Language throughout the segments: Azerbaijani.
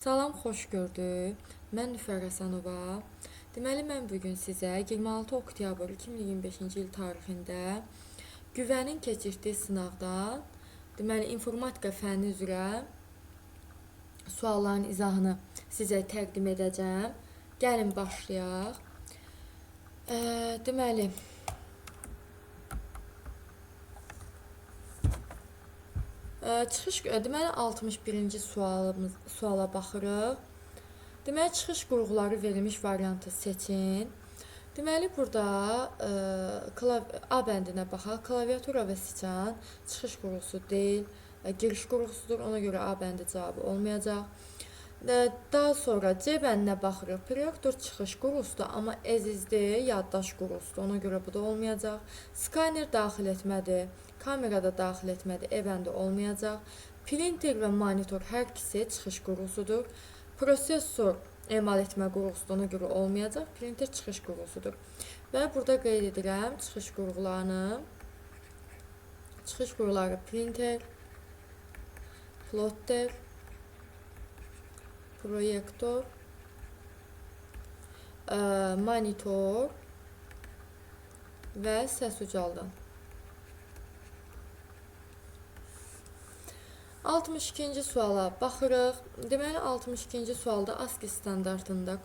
Salam, xoş gördük. Mən Nüfər Həsənova. Deməli, mən bugün sizə 26 oktyabr 2025-ci il tarixində Güvənin keçirtdiyi sınaqdan, deməli, informatika fənni üzrə sualların izahını sizə təqdim edəcəm. Gəlin başlayaq. Deməli, çıxış, deməli 61-ci suala baxırıq. Deməli, çıxış qurğuları verilmiş variantı seçin. Deməli, burada A bəndinə baxaq. Klaviatura və siçan çıxış qurğusu deyil, giriş qurğusudur. Ona görə A bəndi cavabı olmayacaq. Daha sonra C bəndinə baxırıq. Proyektor çıxış qurğusudur, amma SSD yaddaş qurğusudur. Ona görə bu da olmayacaq. Skaner daxil etmədir, kamerada daxil etmədir, E bəndi olmayacaq. Printer və monitor hər ikisi çıxış qurğusudur. Prosesor emal etmə qurğusudur, ona görə olmayacaq. Printer çıxış qurğusudur. Və burada qeyd edirəm çıxış qurğularını. Çıxış qurğuları printer, plotter, proyektor, monitor və səs ucaldan. 62-ci suala baxırıq. Deməli, 62-ci sualda ASCII standartında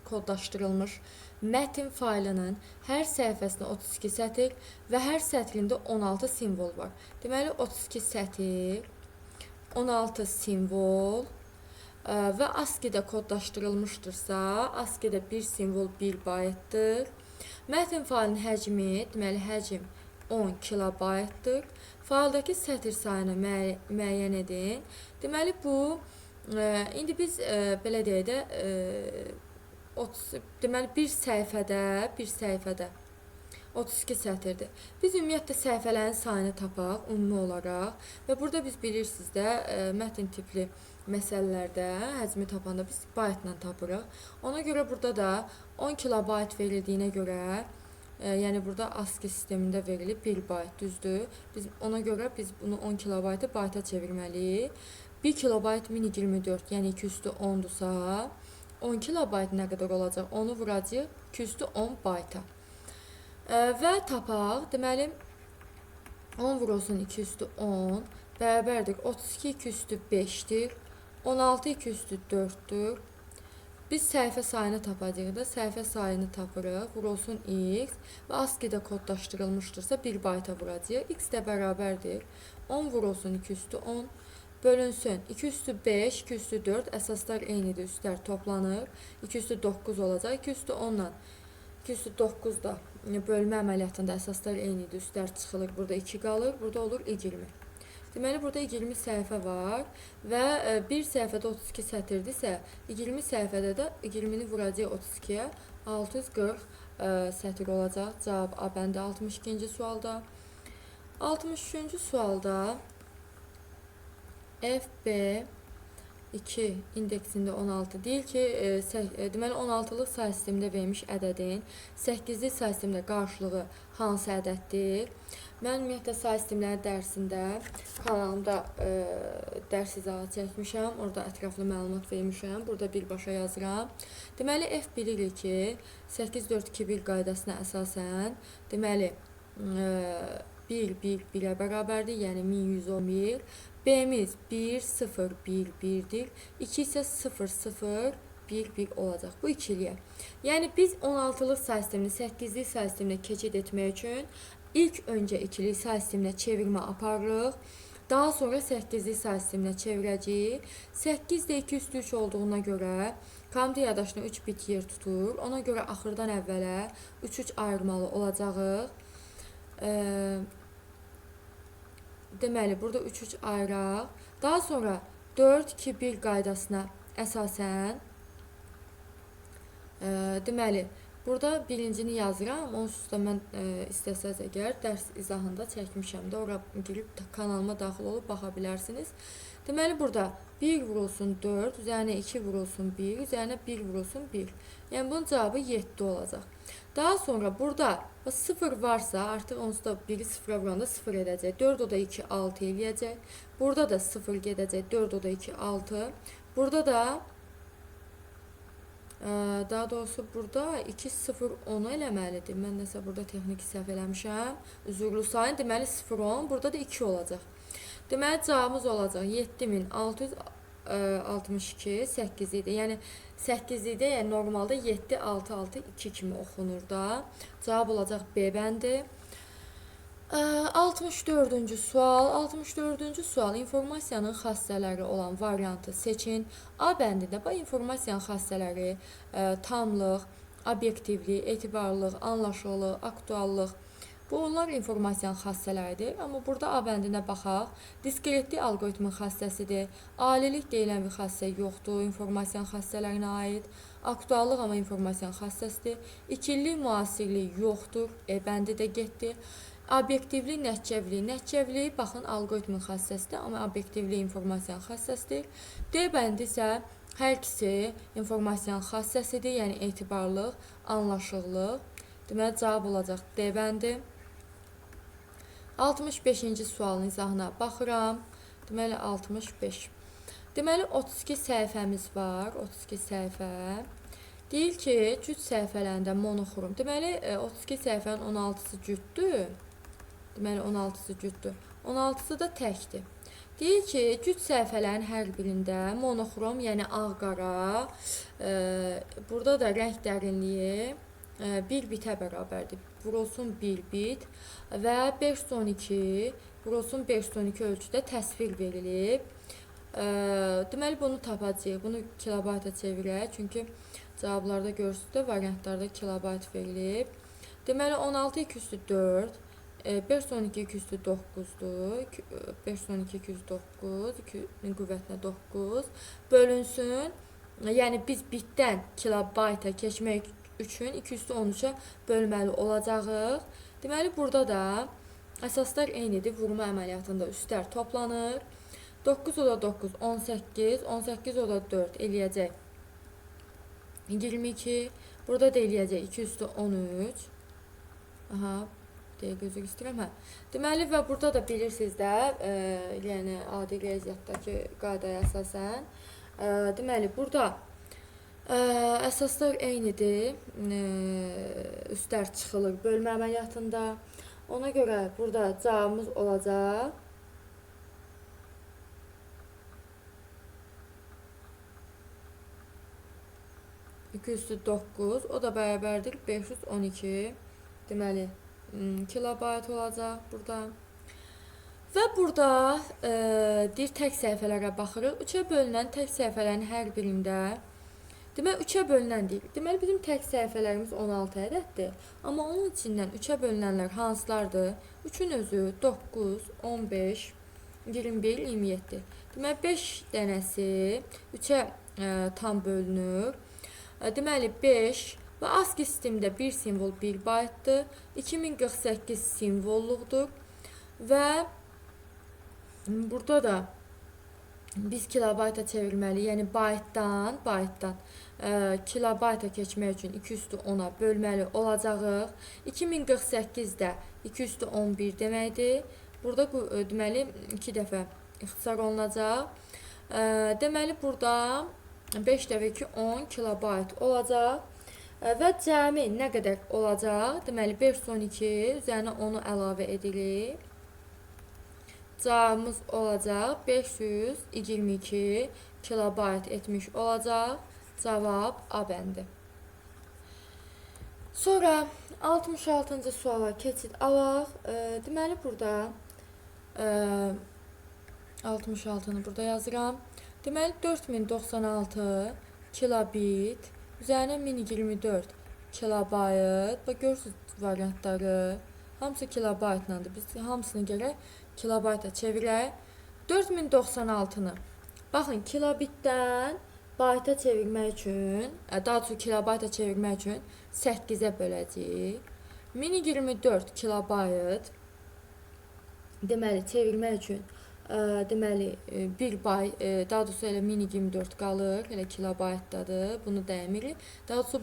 kodlaşdırılmış mətn faylının hər səhifəsində 32 sətir və hər sətrində 16 simvol var. Deməli, 32 sətir, 16 simvol və ASCII-də kodlaşdırılmışdırsa, ASCII-də bir simvol 1 baytdır. Mətn faylının həcmi, deməli, həcm 10 kilobaytdır. Fayldakı sətir sayını müəyyən edin. Deməli, bu, indi biz belə deyək də, deməli, bir səhifədə 32 sətirdir. Biz ümumiyyətlə səhifələrin sayını tapaq ümumi olaraq və burada biz bilirsiniz də, mətn tipli məsələlərdə həcmi tapanda biz baytla tapırıq. Ona görə burada da 10 kilobayt verildiyinə görə, yəni burada ASCII sistemində verilib 1 bayt, düzdür. Ona görə biz bunu 10 kilobaytı bayta çevirməliyik. 1 kilobayt 1024, yəni 2 üstü 10-dursa, 10 kilobayt nə qədər olacaq? Onu vuracağıq 2 üstü 10 bayta. Və tapaq, deməli, 10 vurulsun 2 üstü 10 bərabərdir 32 2 üstü 5-dir, 16 2 üstü 4-dür. Biz səhifə sayını tapacağıq da, səhifə sayını tapırıq, vurulsun x və ASCII-də kodlaşdırılmışdırsa 1 bayta vuracağıq. X də bərabərdir 10 vurulsun 2 üstü 10 bölünsün 2 üstü 5, 2 üstü 4, əsaslar eynidir, üstlər toplanır, 2 üstü 9 olacaq, 2 üstü 10-la 2 üstü 9 da bölmə əməliyyatında əsaslar eynidir, üstlər çıxılır, burada 2 qalır, burada olur 20. Deməli, burada 20 səhifə var və bir səhifədə 32 sətirdirsə, 20 səhifədə də 20-ni vuracaq 32-yə, 640 sətir olacaq. Cavab A bəndi 62-ci sualda. 63-cü sualda FB 2 indeksində 16 deyir ki, deməli 16-lıq say sistemində verilmiş ədədin 8-lik say sistemində qarşılığı hansı ədəddir? Mən ümumiyyətlə say sistemləri dərsində kanalımda dərs izahı çəkmişəm, orada ətraflı məlumat vermişəm, burada birbaşa yazıram. Deməli, F bilirik ki, 8, 4, 2, 1 qaydasına əsasən, deməli, 1, 1, 1-ə bərabərdir, yəni 1111. B-miz 1, 0, 1, 1-dir. 2 isə 0, 0, 1, 1 olacaq. Bu ikiliyə. Yəni, biz 16-lıq say sistemini 8-lik say sisteminə keçid etmək üçün ilk öncə ikilik say sisteminə çevirmə aparırıq. Daha sonra 8-lik say sisteminə çevirəcəyik. 8 də 2 üstü 3 olduğuna görə kompüter yaddaşına 3 bit yer tutur. Ona görə axırdan əvvələ 3-3 ayırmalı olacağıq. Deməli, burada 3-3 ayıraq. Daha sonra 4-2-1 qaydasına əsasən, deməli, burada birincini yazıram. Onsuz da mən istəsəz əgər dərs izahında çəkmişəm də, ora girib kanalıma daxil olub baxa bilərsiniz. Deməli, burada 1 vurulsun 4, üzərinə 2 vurulsun 1, üzərinə 1 vurulsun 1. Yəni, bunun cavabı 7 olacaq. Daha sonra burada 0 varsa, artıq onsuz da 1-i 0-a vuranda 0 edəcək. 4 o da 2, 6 eləyəcək. Burada da 0 gedəcək. 4 o da 2, 6. Burada da daha doğrusu burada 2, 0, 10-u eləməlidir. Mən nəsə burada texniki səhv eləmişəm. Üzürlü sayın. Deməli 0, 10. Burada da 2 olacaq. Deməli cavabımız olacaq 7662 8 idi. Yəni 8 idi. Yəni normalda 7, 6, 6, 2 kimi oxunur da. Cavab olacaq B bəndi. 64-cü sual. 64-cü sual informasiyanın xassələri olan variantı seçin. A bəndində bu informasiyanın xassələri tamlıq, obyektivlik, etibarlılıq, anlaşıqlıq, aktuallıq. Bu onlar informasiyanın xassələridir. Amma burada A bəndinə baxaq. Diskretlik alqoritmin xassəsidir. Alilik deyilən bir xassə yoxdur informasiyanın xassələrinə aid. Aktuallıq amma informasiyanın xassəsidir. İkililik, müasirlik yoxdur. E bəndi də getdi. Obyektivlik, nəticəvilik. Nəticəvilik, baxın, alqoritmin xassəsidir, amma obyektivlik informasiyanın xassəsidir. D bəndi isə hər ikisi informasiyanın xassəsidir, yəni etibarlıq, anlaşıqlıq. Deməli, cavab olacaq D bəndi. 65-ci sualın izahına baxıram. Deməli, 65. Deməli, 32 səhifəmiz var. 32 səhifə. Deyir ki, cüt səhifələrində monoxrom. Deməli, 32 səhifənin 16-sı cütdür. Deməli, 16-sı cütdür. 16-sı da təkdir. Deyir ki, cüt səhifələrin hər birində monoxrom, yəni ağ-qara, burada da rəng dərinliyi 1 bitə bərabərdir. Vurulsun 1 bit və 512, vurulsun 512 ölçüdə təsvir verilib. Deməli, bunu tapacağıq. Bunu kilobayta çevirək. Çünki cavablarda görürsünüz də, variantlarda kilobayt verilib. Deməli, 16 204, 512 209-dur. 512 209, 2-nin qüvvətinə 9 bölünsün. Yəni, biz bitdən kilobayta keçmək üçün 213-ə bölməli olacağıq. Deməli, burada da əsaslar eynidir. Vurma əməliyyatında üstlər toplanır. 9 o da 9, 18, 18 o da 4 eləyəcək 22. Burada da eləyəcək 213. Aha, dəqiq üzr istəyirəm. Hə. Deməli, və burada da bilirsiniz də, yəni adi riyaziyyatdakı qaydaya əsasən, deməli, burada əsaslar eynidir. Üstlər çıxılır bölmə əməliyyatında. Ona görə burada cavabımız olacaq. 209, o da bərabərdir 512, deməli, kilobayt olacaq burada. Və burada deyir, tək səhifələrə baxırıq. 3-ə bölünən tək səhifələrin hər birində, deməli, 3-ə bölünən deyir. Deməli, bizim tək səhifələrimiz 16 ədəddir. Amma onun içindən 3-ə bölünənlər hansılardır? 3-ün özü 9, 15, 21, 27. Deməli, 5 dənəsi 3-ə tam bölünür. Deməli, 5 və ASCII sistemdə bir simvol 1 baytdır, 2048 simvolluqdur və burada da biz kilobayta çevirməliyik, yəni baytdan kilobayta keçmək üçün 210-a bölməli olacağıq. 2048 də 211 deməkdir. Burada deməli 2 dəfə ixtisar olunacaq. Deməli, burada 5 dəfə 2, 10 kilobayt olacaq. Və cəmi nə qədər olacaq? Deməli, 512 üzərinə 10-u əlavə edirik. Cavabımız olacaq 522 kilobayt etmiş olacaq. Cavab A bəndi. Sonra 66-cı suala keçid alaq. Deməli, burada 66-nı burada yazıram. Deməli, 4096 kilobit üzərinə 1024 kilobayt. Bax, görürsünüz variantları. Hamısı kilobaytlandır. Biz hamısını gərək kilobayta çevirək. 4096-nı. Baxın, kilobitdən bayta çevirmək üçün, daha doğrusu kilobayta çevirmək üçün 8-ə böləcəyik. 1024 kilobayt deməli, çevirmək üçün deməli, 1 bay, daha doğrusu elə 1024 qalır, elə kilobaytdadır, bunu dəymirik. Daha doğrusu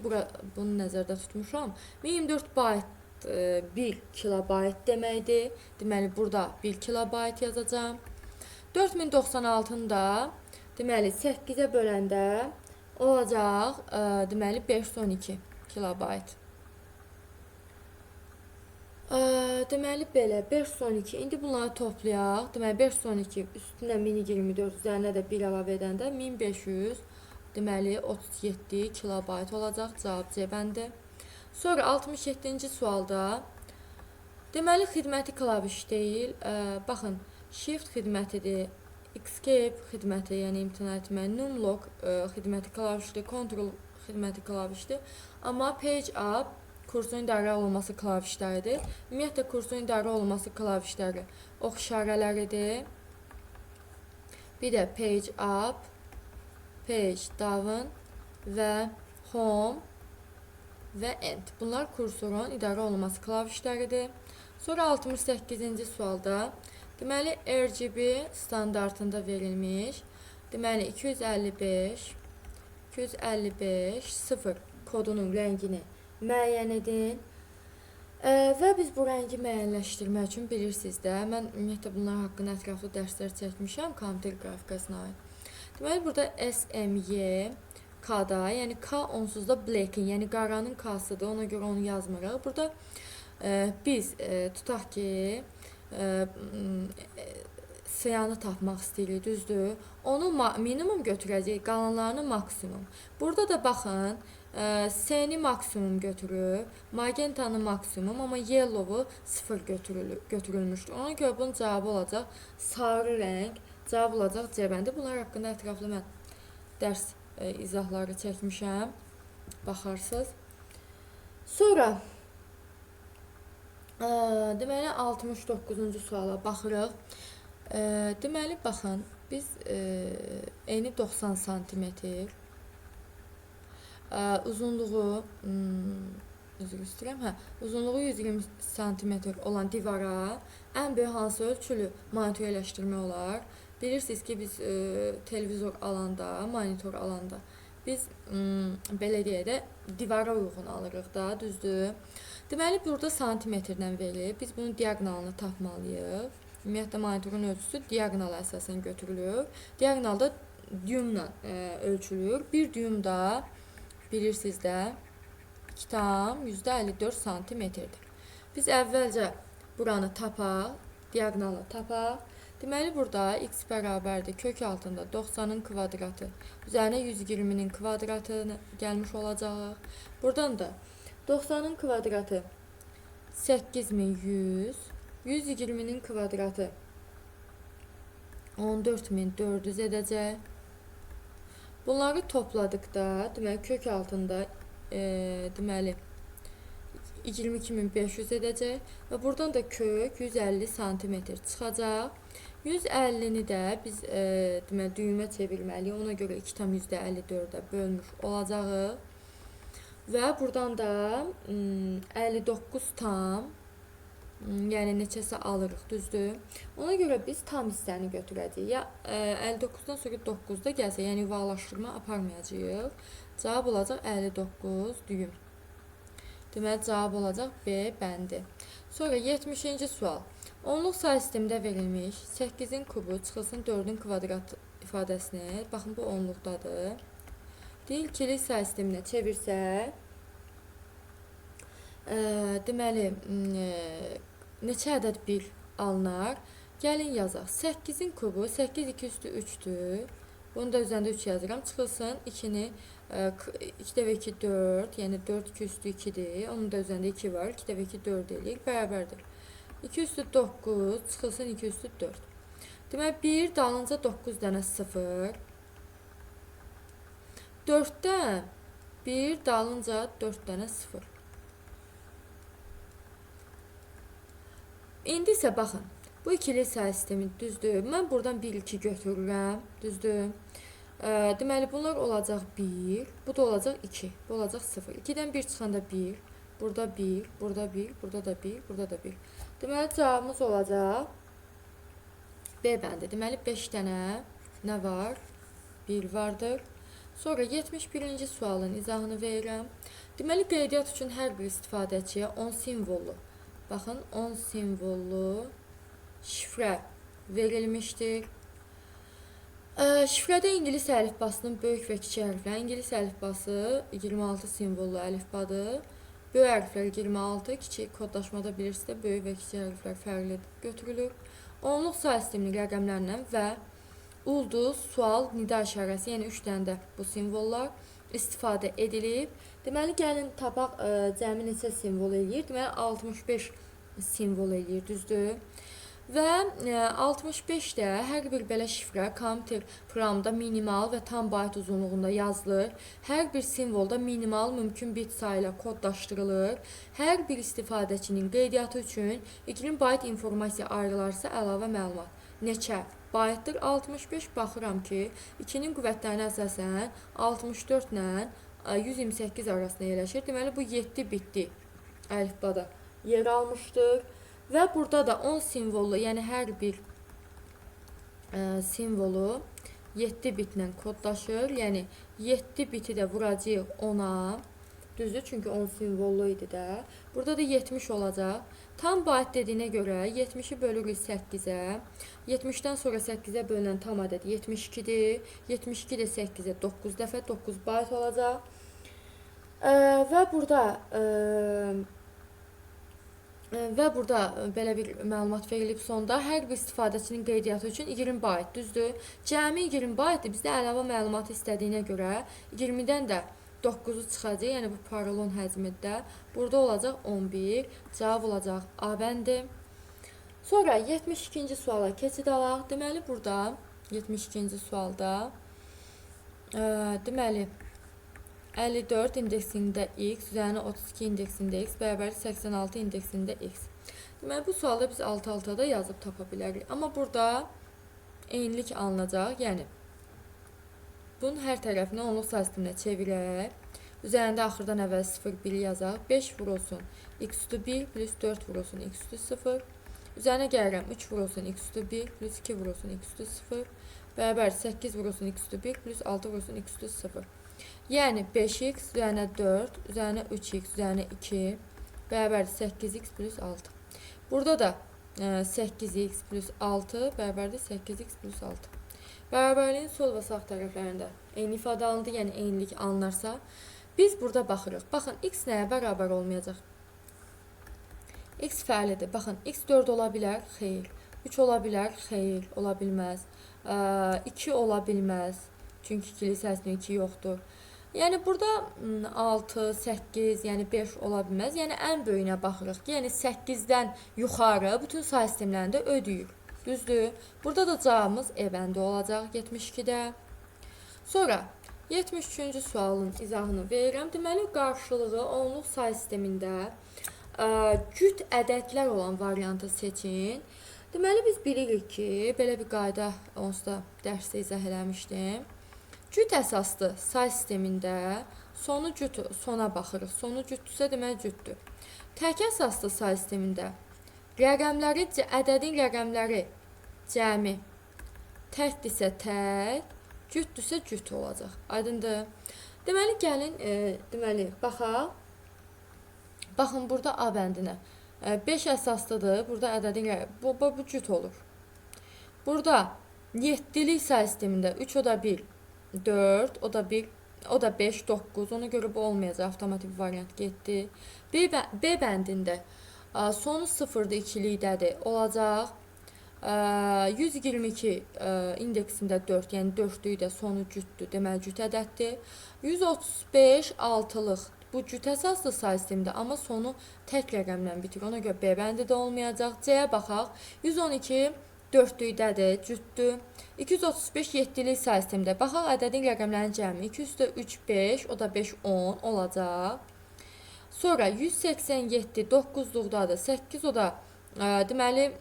bunu nəzərdə tutmuşam. 1024 bayt 1 kilobayt deməkdir. Deməli, burada 1 kilobayt yazacağam. 4096-nı da Deməli, 8-ə böləndə olacaq, deməli, 512 kilobayt. Deməli, belə, 512. İndi bunları toplayaq. Deməli, 512 üstünə 1024, üzərinə də 1 əlavə edəndə 1500, deməli, 37 kilobayt olacaq. Cavab C bəndi. Sonra 67-ci sualda, deməli, xidməti klaviş deyil. Baxın, Shift xidmətidir, Escape xidməti, yəni imtina etmək, Numlock xidməti klavişdir, Control xidməti klavişdir. Amma Page Up kursun idarə olunması klavişləridir. Ümumiyyətlə, kursun idarə olunması klavişləri ox işarələridir. Bir də Page Up, Page Down və Home və End. Bunlar kursorun idarə olunması klavişləridir. Sonra 68-ci sualda, deməli, RGB standartında verilmiş, deməli, 255, 255, 0 kodunun rəngini müəyyən edin. Və biz bu rəngi müəyyənləşdirmək üçün bilirsiniz də, mən ümumiyyətlə bunlar haqqında ətraflı dərslər çəkmişəm kompüter qrafikasına aid. Deməli, burada SMY K-da, yəni K onsuz da black-in, yəni qaranın K-sıdır, ona görə onu yazmırıq. Burada biz tutaq ki, sıyanı tapmaq istəyirik, düzdür? Onu minimum götürəcəyik, qalanlarını maksimum. Burada da baxın, S-ni maksimum götürüb, magentanı maksimum, amma yellow-u 0 götürülmüşdür. Ona görə bunun cavabı olacaq sarı rəng, cavab olacaq C bəndi. Bunlar haqqında ətraflı mən dərs izahları çəkmişəm, baxarsınız. Sonra, deməli, 69-cu suala baxırıq. Deməli, baxın, biz eni 90 santimetr, uzunluğu, üzr istəyirəm, uzunluğu 120 santimetr olan divara ən böyük hansı ölçülü monitor yerləşdirmək olar? Bilirsiniz ki, biz televizor alanda, monitor alanda biz belə deyək də divara uyğun alırıq da, düzdür? Deməli, burada santimetrdən verilir. Biz bunun diaqonalını tapmalıyıq. Ümumiyyətlə, monitorun ölçüsü diaqonala əsasən götürülür. Diaqonalda düyümlə ölçülür. Bir düyüm da, bilirsiniz də, 2,54 santimetrdir. Biz əvvəlcə buranı tapaq, diaqonalı tapaq. Deməli, burada x bərabərdir kök altında 90-ın kvadratı, üzərinə 120-nin kvadratı gəlmiş olacaq. Buradan da 90-ın kvadratı 8100, 120-nin kvadratı 14400 edəcək. Bunları topladıqda, deməli, kök altında deməli, 22500 edəcək və buradan da kök 150 santimetr çıxacaq. 150-ni də biz deməli, düyümə çevirməliyik. Ona görə 2,54-ə bölmüş olacağıq. Və buradan da 59 tam, yəni neçəsə alırıq, düzdür? Ona görə biz tam hissəni götürəcəyik. Ya 59-dan sonra 9-da gəlsə, yəni yuvarlaşdırma aparmayacağıq. Cavab olacaq 59 düyüm. Deməli, cavab olacaq B bəndi. Sonra 70-ci sual. Onluq say sistemində verilmiş 8-in kubu çıxılsın 4-ün kvadrat ifadəsini. Baxın, bu onluqdadır. Deyil, ikilik say sisteminə çevirsək, deməli, neçə ədəd 1 alınar? Gəlin yazaq. 8-in kubu 8 2 üstü 3-dür. Bunu da üzərində 3 yazıram. Çıxılsın 2-ni, 2 dəfə 2, 4, yəni 4 2 üstü 2-dir. Onun da üzərində 2 var. 2 dəfə 2, 4 eləyir. Bərabərdir. 2 üstü 9, çıxılsın 2 üstü 4. Deməli, 1 dalınca 9 dənə 0. 4-dən 1 dalınca 4 dənə 0. İndi isə baxın, bu ikili say sistemi düzdür. Mən buradan 1, 2 götürürəm, düzdür. Deməli, bunlar olacaq 1, bu da olacaq 2, bu olacaq 0. 2-dən 1 çıxanda 1, burada 1, burada 1, burada da 1, burada da 1. Deməli, cavabımız olacaq B bəndi. Deməli, 5 dənə nə var? 1 vardır. Sonra 71-ci sualın izahını verirəm. Deməli, qeydiyyat üçün hər bir istifadəçiyə 10 simvollu, baxın, 10 simvollu şifrə verilmişdir. Şifrədə ingilis əlifbasının böyük və kiçik hərfləri. İngilis əlifbası 26 simvollu əlifbadır. Böyük hərflər 26, kiçik kodlaşmada bilirsiniz də böyük və kiçik hərflər fərqli götürülür. Onluq say sisteminin rəqəmlərlə və ulduz, sual, nida işarəsi, yəni 3 dənə də bu simvollar istifadə edilib. Deməli, gəlin tapaq cəmi neçə simvol eləyir? Deməli, 65 simvol eləyir, düzdür? Və 65-də hər bir belə şifrə kompüter proqramında minimal və tam bayt uzunluğunda yazılır. Hər bir simvolda minimal mümkün bit sayı ilə kodlaşdırılır. Hər bir istifadəçinin qeydiyyatı üçün 20 bayt informasiya ayrılarsa əlavə məlumat. Neçə baytdır? 65. Baxıram ki, 2-nin qüvvətlərinə əsasən 64 ilə 128 arasında yerləşir. Deməli, bu 7 bitli əlifbada yer almışdır. Və burada da 10 simvollu, yəni hər bir simvolu 7 bitlə kodlaşır. Yəni 7 biti də vuracağıq 10-a. Düzdür, çünki 10 simvollu idi də. Burada da 70 olacaq. Tam bayt dediyinə görə 70-i bölürük 8-ə. 70-dən sonra 8-ə bölünən tam ədəd 72-dir. 72 də 8-ə 9 dəfə 9 bayt olacaq. Və burada belə bir məlumat verilib sonda. Hər bir istifadəçinin qeydiyyatı üçün 20 bayt, düzdür? Cəmi 20 baytdır. Bizdə əlavə məlumatı istədiyinə görə 20-dən də 9-u çıxacaq. Yəni bu parolon həcmidir. Burada olacaq 11. Cavab olacaq A bəndi. Sonra 72-ci suala keçid alaq. Deməli, burada 72-ci sualda deməli 54 indeksində x, üzərinə 32 indeksində x, bərabərdir 86 indeksində x. Deməli, bu sualda biz 6-6-da da yazıb tapa bilərik. Amma burada eynilik alınacaq. Yəni, bunun hər tərəfini onluq say sisteminə çevirək. Üzərində axırdan əvvəl 0, 1 yazaq. 5 vurulsun x üstü 1 plus 4 vurulsun x üstü 0. Üzərinə gəlirəm 3 vurulsun x üstü 1 plus 2 vurulsun x üstü 0. Bərabər 8 vurulsun x üstü 1 plus 6 vurulsun x üstü 0. Yəni 5x üzərinə 4, üzərinə 3x, üzərinə 2 bərabərdir 8x plus 6. Burada da 8x plus 6 bərabərdir 8x plus 6. Bərabərliyin sol və sağ tərəflərində eyni ifadə alındı, yəni eynilik alınarsa, biz burada baxırıq. Baxın, x nəyə bərabər olmayacaq? X fərqlidir. Baxın, x 4 ola bilər, xeyr. 3 ola bilər, xeyr, ola bilməz. 2 ola bilməz. Çünki ikili səsinin 2 yoxdur. Yəni, burada 6, 8, yəni 5 ola bilməz. Yəni, ən böyüyünə baxırıq ki, yəni 8-dən yuxarı bütün say sistemlərində ödəyir. Düzdür? Burada da cavabımız E bəndi olacaq 72-də. Sonra 73-cü sualın izahını verirəm. Deməli, qarşılığı onluq say sistemində cüt ədədlər olan variantı seçin. Deməli, biz bilirik ki, belə bir qayda onsuz da dərsdə izah eləmişdim. Cüt əsaslı say sistemində sonu cüt, sona baxırıq. Sonu cütdürsə, deməli cütdür. Tək əsaslı say sistemində rəqəmləri, ədədin rəqəmləri cəmi təkdirsə tək, cütdürsə cüt olacaq. Aydındır? Deməli, gəlin, deməli, baxaq. Baxın, burada A bəndinə. 5 əsaslıdır. Burada ədədin bu cüt olur. Burada 7-lik say sistemində 3 o da 1, 4, o da 1, o da 5, 9. Ona görə bu olmayacaq. Avtomatik variant getdi. B bəndində sonu 0-dır, ikilikdədir. Olacaq. 122 indeksində 4, yəni 4-lük də sonu cütdür. Deməli, cüt ədəddir. 135 6-lıq. Bu cüt əsaslı say sistemində, amma sonu tək rəqəmlə bitir. Ona görə B bəndi də olmayacaq. C-yə baxaq. 112 4-lükdədir, cütdür. 235 7-lik say sistemində. Baxaq ədədin rəqəmlərinin cəmi. 2 üstə 3, 5, o da 5, 10 olacaq. Sonra 187 9-luqdadır. 8 o da deməli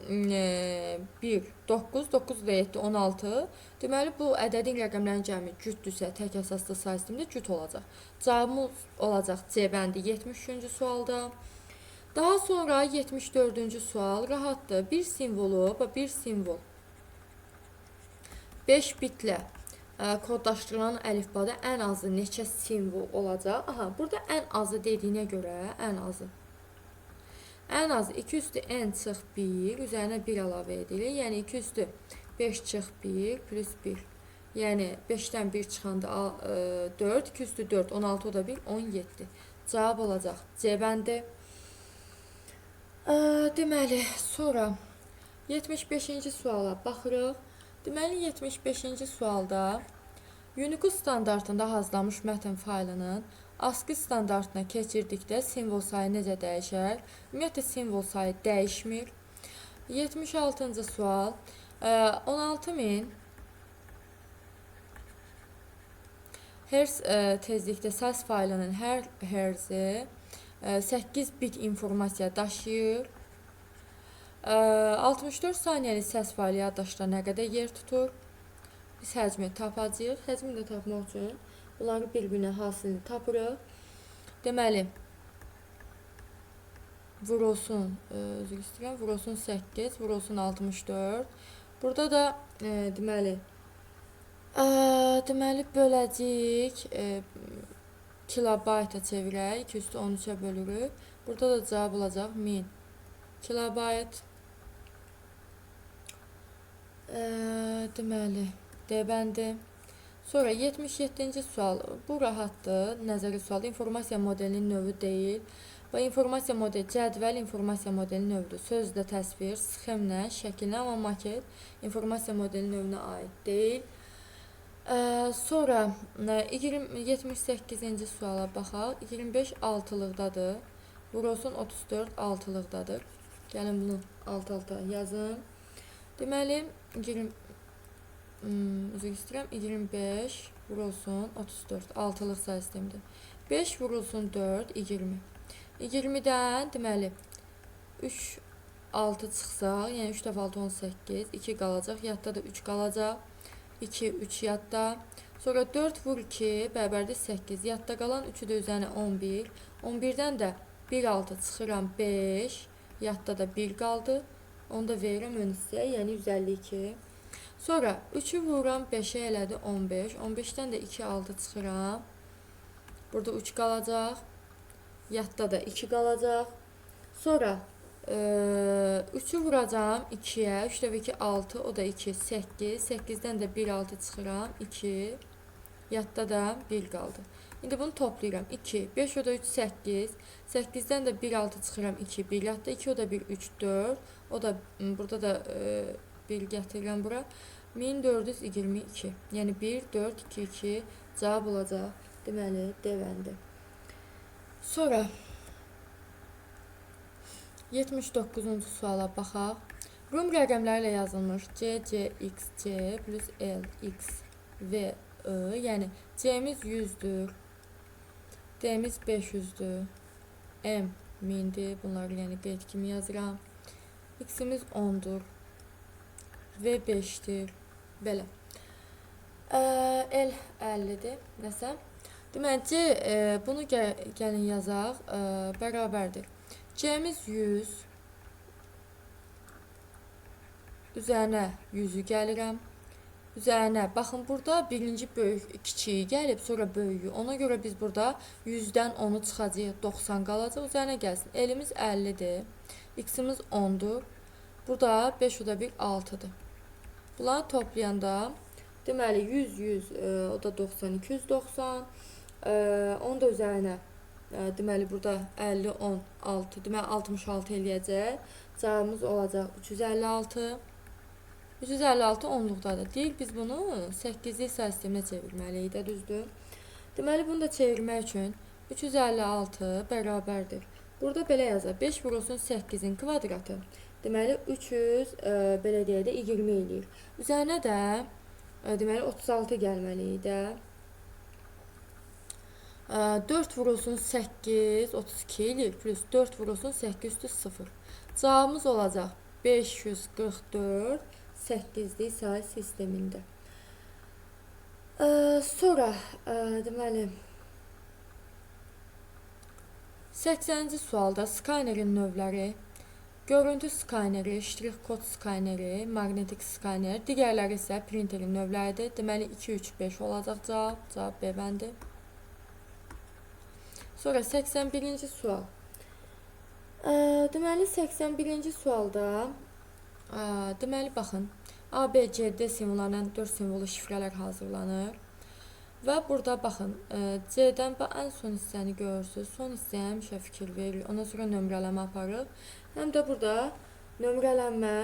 1, 9, 9 da 7, 16. Deməli bu ədədin rəqəmlərinin cəmi cütdürsə, tək əsaslı say sistemində cüt olacaq. Cavabımız olacaq C bəndi 73-cü sualda. Daha sonra 74-cü sual rahatdır. Bir simvolu, bir simvol 5 bitlə kodlaşdırılan əlifbada ən azı neçə simvol olacaq? Aha, burada ən azı dediyinə görə ən azı. Ən azı 2 üstü n çıx 1, üzərinə 1 əlavə edilir. Yəni 2 üstü 5 çıx 1 plus 1. Yəni 5-dən 1 çıxanda 4, 2 üstü 4, 16, o da 1, 17. Cavab olacaq C bəndi. Deməli, sonra 75-ci suala baxırıq. Deməli, 75-ci sualda Unicode standartında hazırlanmış mətn faylının ASCII standartına keçirdikdə simvol sayı necə dəyişər? Ümumiyyətlə, simvol sayı dəyişmir. 76-cı sual. 16.000 hertz tezlikdə səs faylının hər hertzi 8 bit informasiya daşıyır. 64 saniyəlik səs faylı yaddaşda nə qədər yer tutur? Biz həcmi tapacağıq. Həcmi də tapmaq üçün bunları bir-birinə hasilini tapırıq. Deməli, vurulsun, üzr istəyirəm, vurulsun 8, vurulsun 64. Burada da deməli, böləcəyik, kilobayta çevirək, 2 üstü 13-ə bölürük. Burada da cavab olacaq 1000 kilobayt. Deməli, D bəndi. Sonra 77-ci sual. Bu rahatdır, nəzəri sualdır. İnformasiya modelinin növü deyil. Bu informasiya modeli, cədvəl informasiya modelinin növüdür. Sözlə təsvir, sxemlə, şəkillə, amma maket informasiya modelinin növünə aid deyil. Sonra 78-ci suala baxaq. 25 altılıqdadır. Vurulsun 34 altılıqdadır. Gəlin bunu alt-alta yazın. Deməli, üzr istəyirəm, 25 vurulsun 34, altılıq sayı sistemidir. 5 vurulsun 4, 20. 20-dən, deməli, 3, 6 çıxsaq, yəni 3 dəfə 6, 18, 2 qalacaq, yadda da 3 qalacaq. 2, 3 yadda. Sonra 4 vur 2, bərabərdir 8. Yadda qalan 3-ü də üzərinə 11. 11-dən də 1, 6 çıxıram 5, yadda da 1 qaldı. Onu da verirəm ön hissəyə, yəni 152. Sonra 3-ü vururam 5-ə elədi 15. 15-dən də 2, 6 çıxıram. Burada 3 qalacaq. Yadda da 2 qalacaq. Sonra 3-ü vuracağam 2-yə. 3 dəfə 2, 6, o da 2, 8. 8-dən də 1, 6 çıxıram. 2. Yadda da 1 qaldı. İndi bunu toplayıram. 2, 5, o da 3, 8. 8-dən də 1, 6 çıxıram. 2, 1 yadda. 2, o da 1, 3, 4. O da burada da 1 gətirirəm bura. 1422. Yəni 1, 4, 2, 2 cavab olacaq. Deməli, D bəndi. Sonra 79-cu suala baxaq. Rum rəqəmləri ilə yazılmış C, C, X, C plus L, X, V, I. Yəni C-miz 100-dür. D-miz 500-dür. M 1000-dir. Bunları yəni qeyd kimi yazıram. X-imiz 10-dur. V 5-dir. Belə. L 50-dir. Nəsə. Deməli, C, bunu gəlin yazaq, bərabərdir. C-miz 100, üzərinə 100-ü gəlirəm. Üzərinə, baxın, burada birinci böyük, kiçiyi gəlib, sonra böyüyü. Ona görə biz burada 100-dən 10-u çıxacaq, 90 qalacaq, üzərinə gəlsin. L-imiz 50-dir, X-imiz 10-dur. Burada 5 o da 1, 6-dır. Bunları toplayanda, deməli, 100, 100, o da 90, 290, onu da üzərinə, deməli, burada 50, 10, 6, deməli, 66 eləyəcək. Cavabımız olacaq 356. 356 onluqdadır. Deyir, biz bunu 8-lik sayı sisteminə çevirməliyik də, düzdür? Deməli, bunu da çevirmək üçün 356 bərabərdir. Burada belə yazaq, 5 vurulsun 8-in kvadratı. Deməli, 300, belə deyək də, 20 eləyir. Üzərinə də, deməli, 36 gəlməli idi. 4 vurulsun 8, 32 eləyir, plus 4 vurulsun 8 üstü 0. Cavabımız olacaq 544 8-lik sayı sistemində. Sonra, deməli, 80-ci sualda skanerin növləri, görüntü skaneri, ştrix kod skaneri, maqnetik skaner, digərləri isə printerin növləridir. Deməli, 2, 3, 5 olacaq cavab, cavab B bəndi. Sonra 81-ci sual. Deməli, 81-ci sualda, deməli, baxın, A, B, C, D simvollarından 4 simvollu şifrələr hazırlanır. Və burada baxın, C-dən ən son hissəni görürsünüz. Son hissəyə həmişə fikir veririk. Ondan sonra nömrələmə aparırıq. Həm də burada nömrələnmə,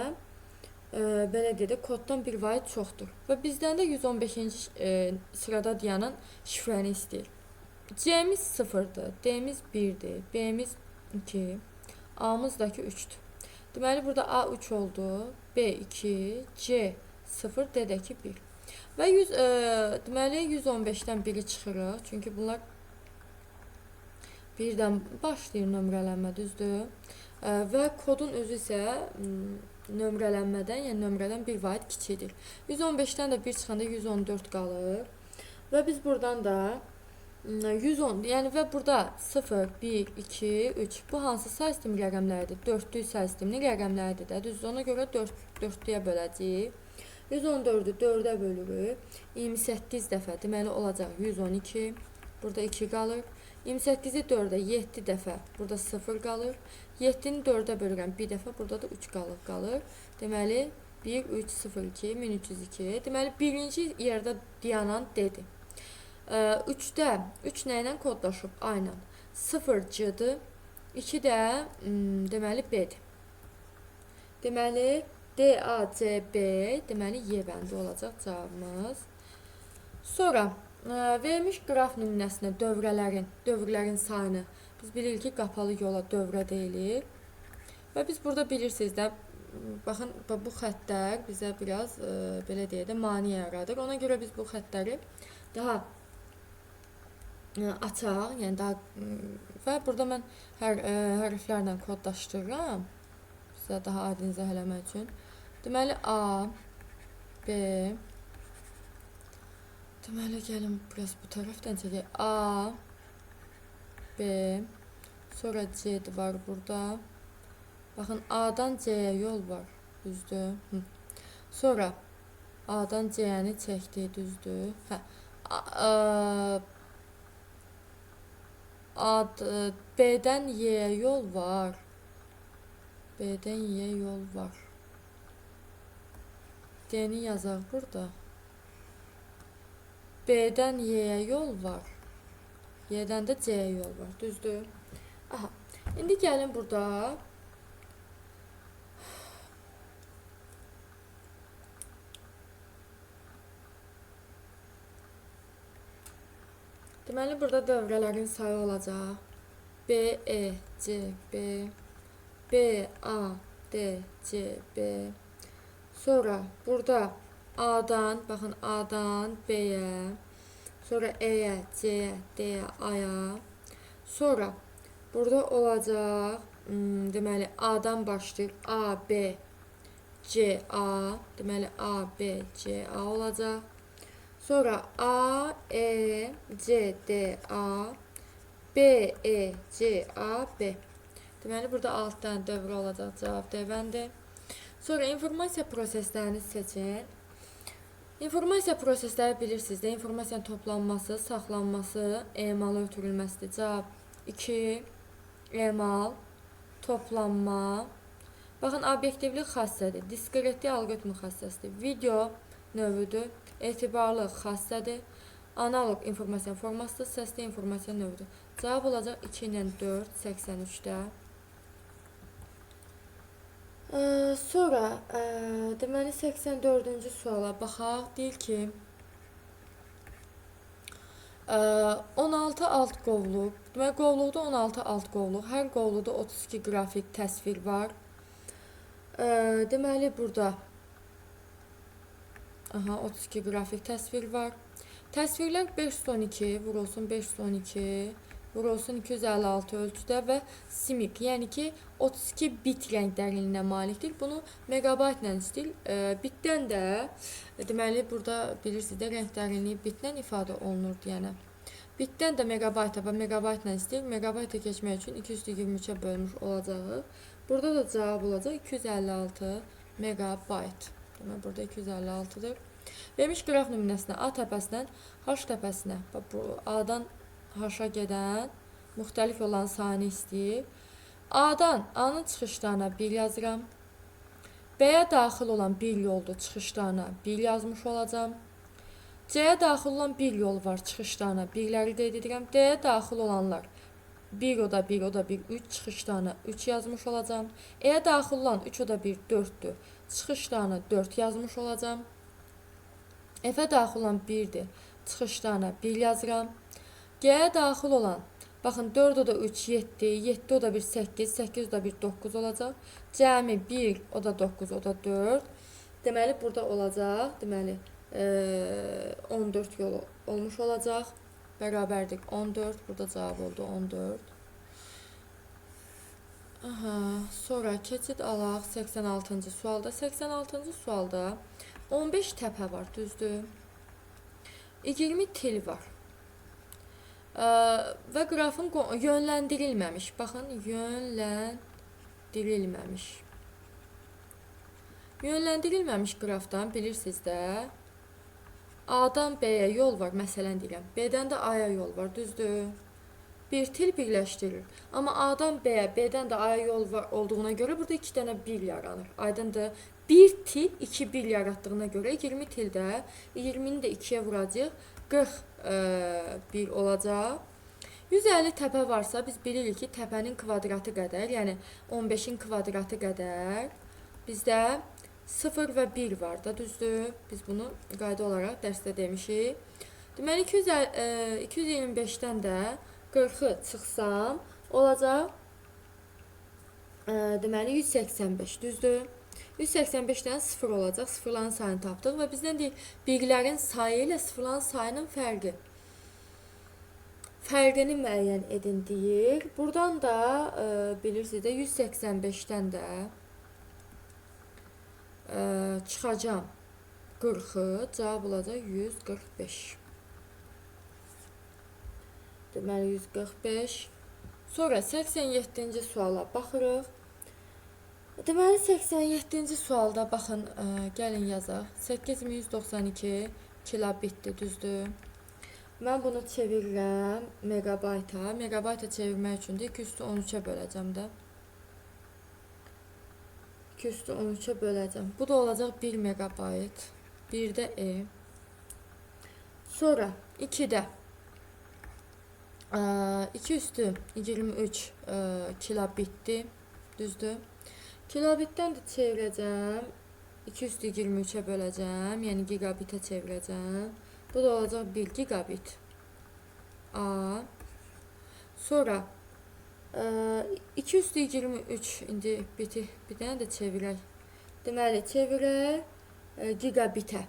belə deyək də, koddan bir vahid çoxdur. Və bizdən də 115-ci sırada dayanan şifrəni istəyir. C-miz 0-dır, D-miz 1-dir, B-miz 2, A-mız da ki 3-dür. Deməli, burada A 3 oldu, B 2, C 0, D də ki 1. Və deməli 115-dən 1-i çıxırıq. Çünki bunlar birdən başlayır nömrələnmə, düzdür? Və kodun özü isə nömrələnmədən, yəni nömrədən bir vahid kiçikdir. 115-dən də 1 çıxanda 114 qalır. Və biz buradan da 110, yəni və burada 0, 1, 2, 3. Bu hansı say sistemi rəqəmləridir? Dördlük say sisteminin rəqəmləridir də. Düzdür, ona görə 4-yə böləcəyik. 114-ü 4-ə bölürük. 28 dəfə, deməli olacaq 112. Burada 2 qalır. 28-i 4-ə 7 dəfə, burada 0 qalır. 7-ni 4-ə bölürəm 1 dəfə, burada da 3 qalır. Deməli 1, 3, 0, 2, 1302. Deməli birinci yerdə dayanan D-dir. 3-də 3 nə ilə kodlaşıb? A ilə. 0 C-dir. 2 də deməli B-dir. Deməli D, A, C, B, deməli Y bəndi olacaq cavabımız. Sonra verilmiş qraf nümunəsinə dövrələrin sayını biz bilirik ki, qapalı yola dövrə deyilir. Və biz burada bilirsiniz də, baxın, bu xəttlər bizə biraz, belə deyək də, mane yaradır. Ona görə biz bu xəttləri daha açaq, yəni daha və burada mən hərflərlə kodlaşdırıram. Sizə daha aydın izah eləmək üçün. Deməli, A, B, deməli, gəlin biraz bu tərəfdən çəkək. A, B, sonra C var burada. Baxın, A-dan C-yə yol var, düzdür. Hı. Sonra A-dan C-ni çəkdik, düzdür. Hə. B-dən Y-yə yol var. B-dən Y-yə yol var. D-ni yazaq burada. B-dən Y-yə yol var. Y-dən də C-yə yol var. Düzdür? Aha. İndi gəlin burada. Deməli, burada dövrələrin sayı olacaq. B, E, C, B, B, A, D, C, B. Sonra burada A-dan, baxın, A-dan B-yə, sonra E-yə, C-yə, D-yə, A-ya. Sonra burada olacaq, deməli, A-dan başlayır. A, B, C, A. Deməli, A, B, C, A olacaq. Sonra A, E, C, D, A, B, E, C, A, B. Deməli, burada 6 dənə dövrə olacaq cavab D bəndi. Sonra informasiya proseslərini seçin. İnformasiya prosesləri bilirsiniz də, informasiyanın toplanması, saxlanması, emala ötürülməsidir. Cavab 2, emal, toplanma. Baxın, obyektivlik xassədir, diskretlik alqoritmi xassəsidir, video növüdür, etibarlı xassədir, analog informasiya formasıdır, səsli informasiya növüdür. Cavab olacaq 2 ilə 4, 83-də. Sonra, deməli, 84-cü suala baxaq. Deyir ki, 16 alt qovluq. Deməli, qovluqda 16 alt qovluq. Hər qovluqda 32 qrafik təsvir var. Deməli, burada 32 qrafik təsvir var. Təsvirlər 512 vurulsun 512 vurulsun 256 ölçüdə və simik, yəni ki, 32 bit rəng dərinliyinə malikdir. Bunu meqabaytla istəyir. Bitdən də, deməli, burada bilirsiniz də, rəng dərinliyi bitlə ifadə olunur deyənə. Bitdən də meqabayta və meqabaytla istəyir. Meqabayta keçmək üçün 223-ə bölmüş olacağıq. Burada da cavab olacaq 256 meqabayt. Deməli, burada 256-dır. Vermiş qraf nümunəsinə A təpəsindən H təpəsinə, bax, bu A-dan H-a gedən müxtəlif olan sayını istəyir. A-dan, A-nın çıxışlarına 1 yazıram. B-yə daxil olan bir yoldur, çıxışlarına 1 yazmış olacağam. C-yə daxil olan bir yol var, çıxışlarına 1-ləri qeyd edirəm. D-yə daxil olanlar 1 o da 1, o da 1, 3, çıxışlarına 3 yazmış olacağam. E-yə daxil olan 3 o da 1, 4-dür, çıxışlarına 4 yazmış olacağam. F-ə daxil olan 1-dir, çıxışlarına 1 yazıram. G-yə daxil olan, baxın 4 o da 3, 7, 7 o da 1, 8, 8 o da 1, 9 olacaq. Cəmi 1 o da 9, o da 4. Deməli, burada olacaq, deməli, 14 yolu olmuş olacaq. Bərabərdir 14. Burada cavab oldu 14. Aha, sonra keçid alaq 86-cı sualda. 86-cı sualda 15 təpə var, düzdür? 20 til var. Və qrafın yönləndirilməmiş. Baxın, yönləndirilməmiş. Yönləndirilməmiş qrafdan bilirsiniz də, A-dan B-yə yol var, məsələn deyirəm. B-dən də A-ya yol var, düzdür? Bir til birləşdirir. Amma A-dan B-yə, B-dən də A-ya yol var olduğuna görə burada 2 dənə 1 yaranır. Aydındır. Bir til 2 1 yaratdığına görə 20 tildə 20-ni də 2-yə vuracaq, 41 olacaq. 150 təpə varsa biz bilirik ki, təpənin kvadratı qədər, yəni 15-in kvadratı qədər bizdə 0 və 1 var da, düzdür? Biz bunu qayda olaraq dərsdə demişik. Deməli, 225-dən də 40-ı çıxsam, olacaq, deməli, 185, düzdür? 185-dən 0 olacaq, sıfırların sayını tapdıq və bizdən deyir, birlərin sayı ilə sıfırların sayının fərqi. Fərqini müəyyən edin deyir. Buradan da, bilirsiniz də, 185-dən də çıxacam 40-ı, cavab olacaq 145. Deməli, 145. Sonra 87-ci suala baxırıq. Deməli, 87-ci sualda baxın, gəlin yazaq. 8192 kilobitdir, düzdür? Mən bunu çevirirəm megabayta. Megabayta çevirmək üçün də 2 üstü 13-ə böləcəm də. 2 üstü 13-ə böləcəm. Bu da olacaq 1 megabayt. 1-də E. Sonra 2-də 2 üstü 23 kilobitdir. Düzdür? Kilobitdən də çevirəcəm. 2 üstü 23-ə böləcəm. Yəni gigabitə çevirəcəm. Bu da olacaq 1 gigabit. A. Sonra 2 üstü 23 indi biti bir dənə də çevirək. Deməli, çevirək gigabitə.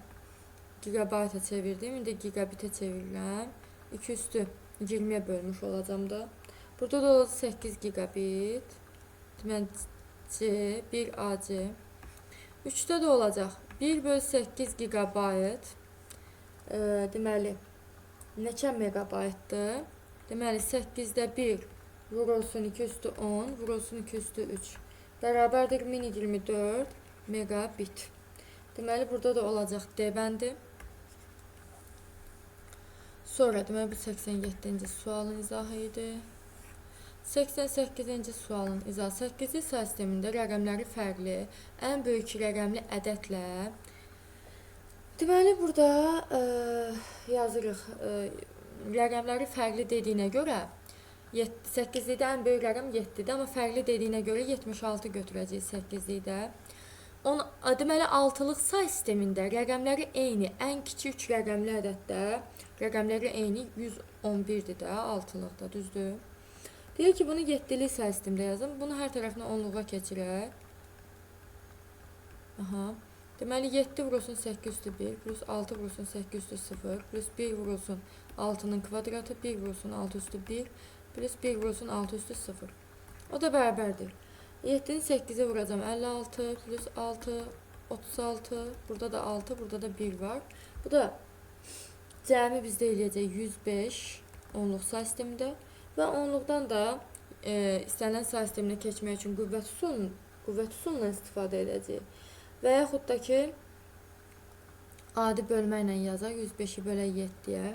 Gigabayta çevirdim. İndi gigabitə çevirirəm. 2 üstü 20-yə bölmüş olacağam da. Burada da olacaq 8 gigabit. Deməli, C, 1 AC. 3-də də olacaq 1 böl 8 gigabayt. Deməli, neçə megabaytdır? Deməli, 8-də 1 vurulsun 2 üstü 10, vurulsun 2 üstü 3. Bərabərdir 1024 megabit. Deməli, burada da olacaq D bəndi. Sonra, deməli, bu 87-ci sualın izahı idi. 88-ci sualın izahı. 8-ci say sistemində rəqəmləri fərqli, ən böyük rəqəmli ədədlə. Deməli, burada yazırıq, rəqəmləri fərqli dediyinə görə 8-likdə ən böyük rəqəm 7-dir, amma fərqli dediyinə görə 76 götürəcəyik 8-likdə. Deməli, 6-lıq say sistemində rəqəmləri eyni, ən kiçik 3 rəqəmli ədəddə rəqəmləri eyni 111-dir də 6-lıqda, düzdür? Deyir ki, bunu 7-lik say sistemdə yazın. Bunu hər tərəfinə 10-luğa keçirək. Aha. Deməli, 7 vurulsun 8 üstü 1, plus 6 vurulsun 8 üstü 0, plus 1 vurulsun 6-nın kvadratı, 1 vurulsun 6 üstü 1, plus 1 vurulsun 6 üstü 0. O da bərabərdir. 7-ni 8-ə vuracağam 56, plus 6, 36, burada da 6, burada da 1 var. Bu da cəmi bizdə eləyəcək 105 onluq say sistemində və onluqdan da istənilən say sisteminə keçmək üçün qüvvət üsulundan istifadə edəcəyik. Və yaxud da ki, adi bölmə ilə yazaq, 105-i bölək 7-yə.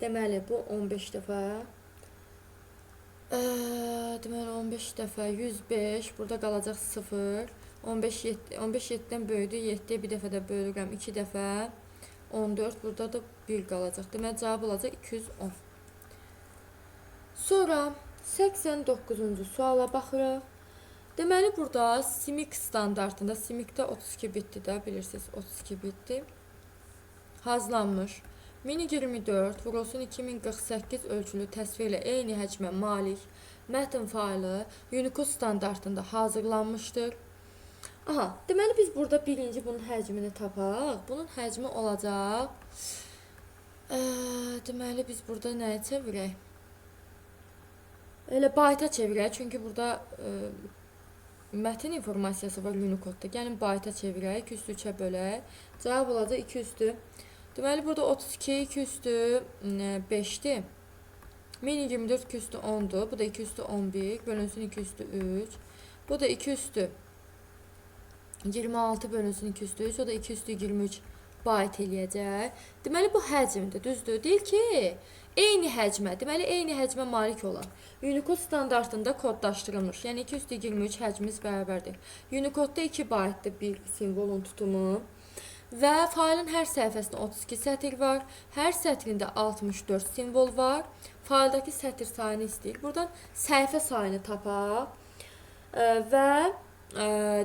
Deməli, bu 15 dəfə. Deməli, 15 dəfə 105, burada qalacaq 0. 15, 7, 15 7-dən böyüdür. 7-yə bir dəfə də bölürəm. 2 dəfə 14. Burada da 1 qalacaq. Deməli, cavab olacaq 210. Sonra 89-cu suala baxırıq. Deməli, burada SMIC standartında, SMIC-də 32 bitdir də, bilirsiniz, 32 bitdir. Hazırlanmış. 1024 vurulsun 2048 ölçülü təsvirlə eyni həcmə malik mətn faylı Unicode standartında hazırlanmışdır. Aha, deməli biz burada birinci bunun həcmini tapaq. Bunun həcmi olacaq. Deməli biz burada nəyə çevirək? Elə bayta çevirək, çünki burada mətin informasiyası var Unicode-da. Gəlin bayta çevirək, 2 üstü 3-ə bölək. Cavab olacaq 2 üstü. Deməli burada 32, 2 üstü 5-dir. 1024 2 üstü 10-dur. Bu da 2 üstü 11. Bölünsün 2 üstü 3. Bu da 2 üstü 26 bölünsün 2 üstü 3. O da 2 üstü 23 bayt eləyəcək. Deməli bu həcmdir, düzdür? Deyir ki, eyni həcmə, deməli eyni həcmə malik olan Unicode standartında kodlaşdırılmış. Yəni 2 üstü 23 həcmimiz bərabərdir. Unicode-da 2 baytdır bir simvolun tutumu. Və faylın hər səhifəsində 32 sətir var. Hər sətrində 64 simvol var. Fayldakı sətir sayını istəyir. Buradan səhifə sayını tapaq. Və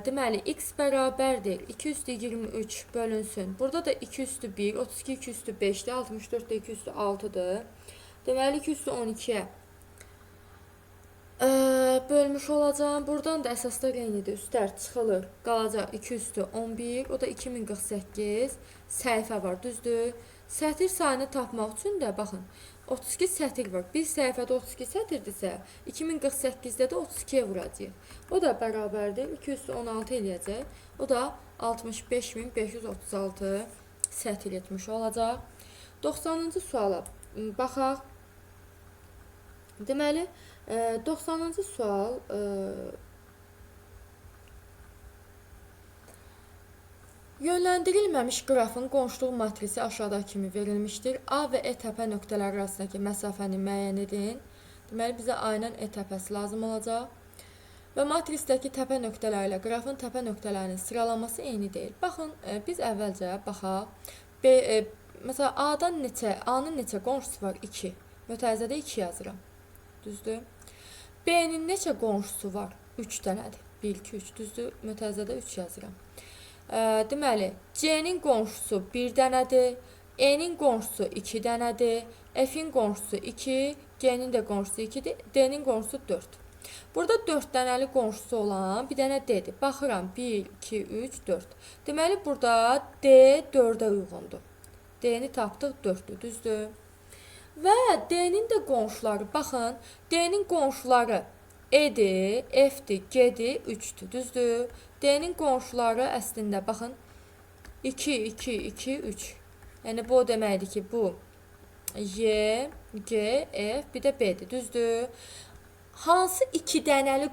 deməli, x bərabərdir 2 üstü 23 bölünsün. Burada da 2 üstü 1, 32 2 üstü 5-dir, 64 də 2 üstü 6-dır. Deməli, 2 üstü 12-yə bölmüş olacağam. Buradan da əsaslar eynidir. Üstlər çıxılır. Qalacaq 2 üstü 11. O da 2048 səhifə var, düzdür? Sətir sayını tapmaq üçün də, baxın, 32 sətir var. Bir səhifədə 32 sətirdirsə, 2048-də də 32-yə vuracağıq. O da bərabərdir. 2 üstü 16 eləyəcək. O da 65536 sətir etmiş olacaq. 90-cı suala baxaq. Deməli, 90-cı sual yönləndirilməmiş qrafın qonşuluq matrisi aşağıdakı kimi verilmişdir. A və E təpə nöqtələri arasındakı məsafəni müəyyən edin. Deməli, bizə A ilə E təpəsi lazım olacaq. Və matrisdəki təpə nöqtələri ilə qrafın təpə nöqtələrinin sıralaması eyni deyil. Baxın, biz əvvəlcə baxaq. B, məsələn, A-dan neçə, A-nın neçə qonşusu var? 2. Mötərizədə 2 yazıram. Düzdür? B-nin neçə qonşusu var? 3 dənədir. 1, 2, 3. Düzdür? Mötərizədə 3 yazıram. Deməli, C-nin qonşusu 1 dənədir, E-nin qonşusu 2 dənədir, F-in qonşusu 2, G-nin də qonşusu 2-dir, D-nin qonşusu 4. Burada 4 dənəli qonşusu olan bir dənə D-dir. Baxıram, 1, 2, 3, 4. Deməli, burada D 4-ə uyğundur. D-ni tapdıq, 4-dür, düzdür? Və D-nin də qonşuları, baxın, D-nin qonşuları E-dir, F-dir, G-dir, 3-dür, düzdür? D-nin qonşuları əslində, baxın, 2, 2, 2, 3. Yəni, bu o deməkdir ki, bu Y, G, F, bir də B-dir, düzdür? Hansı iki dənəli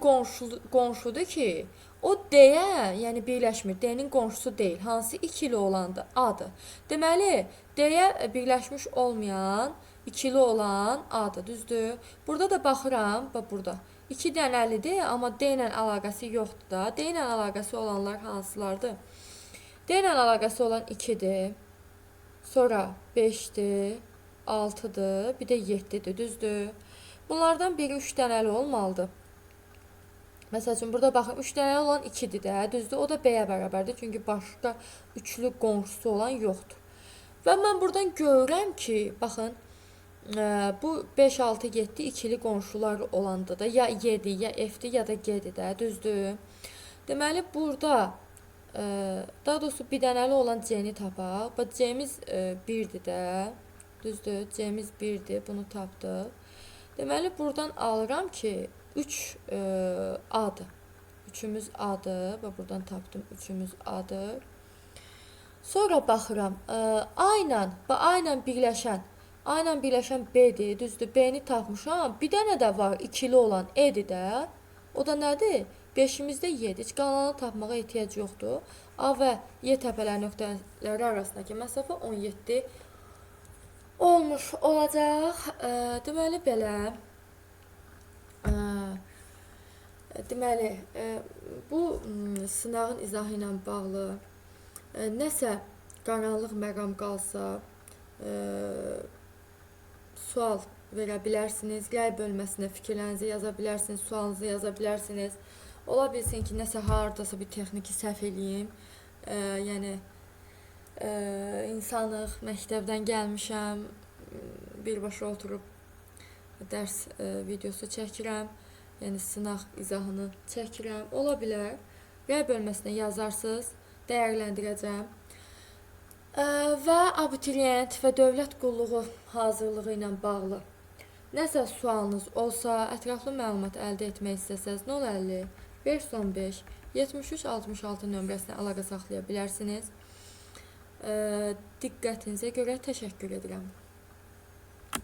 qonşudur ki, o D-yə, yəni birləşmir, D-nin qonşusu deyil. Hansı ikili olandır? A-dır. Deməli, D-yə birləşmiş olmayan, ikili olan A-dır, düzdür? Burada da baxıram, bax burada. 2 dənəlidir, amma D ilə əlaqəsi yoxdur da. D ilə əlaqəsi olanlar hansılardır? D ilə əlaqəsi olan 2-dir, sonra 5-dir, 6-dır, bir də 7-dir, düzdür? Bunlardan biri 3 dənəli olmalıdır. Məsəl üçün, burada baxın, 3 dənəli olan 2-dir də, düzdür? O da B-yə bərabərdir, çünki başqa üçlü qonşusu olan yoxdur. Və mən buradan görürəm ki, baxın, bu 5, 6, 7 ikili qonşular olanda da ya Y-dir, ya F-dir, ya da G-dir də, düzdür? Deməli, burada, daha doğrusu bir dənəli olan C-ni tapaq. Bax, C-miz 1-dir də, düzdür? C-miz 1-dir, bunu tapdıq. Deməli, buradan alıram ki, 3 A-dır. 3-ümüz A-dır. Bax, buradan tapdım, 3-ümüz A-dır. Sonra baxıram, A ilə birləşən, A ilə birləşən B-dir, düzdür, B-ni tapmışam. Bir dənə də var, ikili olan E-dir də. O da nədir? 5-imizdə Y-dir. Heç qalanı tapmağa ehtiyac yoxdur. A və Y təpələri nöqtələri arasındakı məsafə 17 olmuş olacaq. Deməli, belə. Deməli, bu sınağın izahı ilə bağlı nəsə qaranlıq məqam qalsa, sual verə bilərsiniz. Rəy bölməsinə fikirlərinizi yaza bilərsiniz, sualınızı yaza bilərsiniz. Ola bilsin ki, nəsə hardasa bir texniki səhv eləyim. Yəni insanıq, məktəbdən gəlmişəm, birbaşa oturub dərs videosu çəkirəm. Yəni sınaq izahını çəkirəm. Ola bilər. Rəy bölməsinə yazarsınız, dəyərləndirəcəm. Və abituriyent və dövlət qulluğu hazırlığı ilə bağlı nəsə sualınız olsa, ətraflı məlumat əldə etmək istəsəz 050 515 73 66 nömrəsinə əlaqə saxlaya bilərsiniz. Diqqətinizə görə təşəkkür edirəm.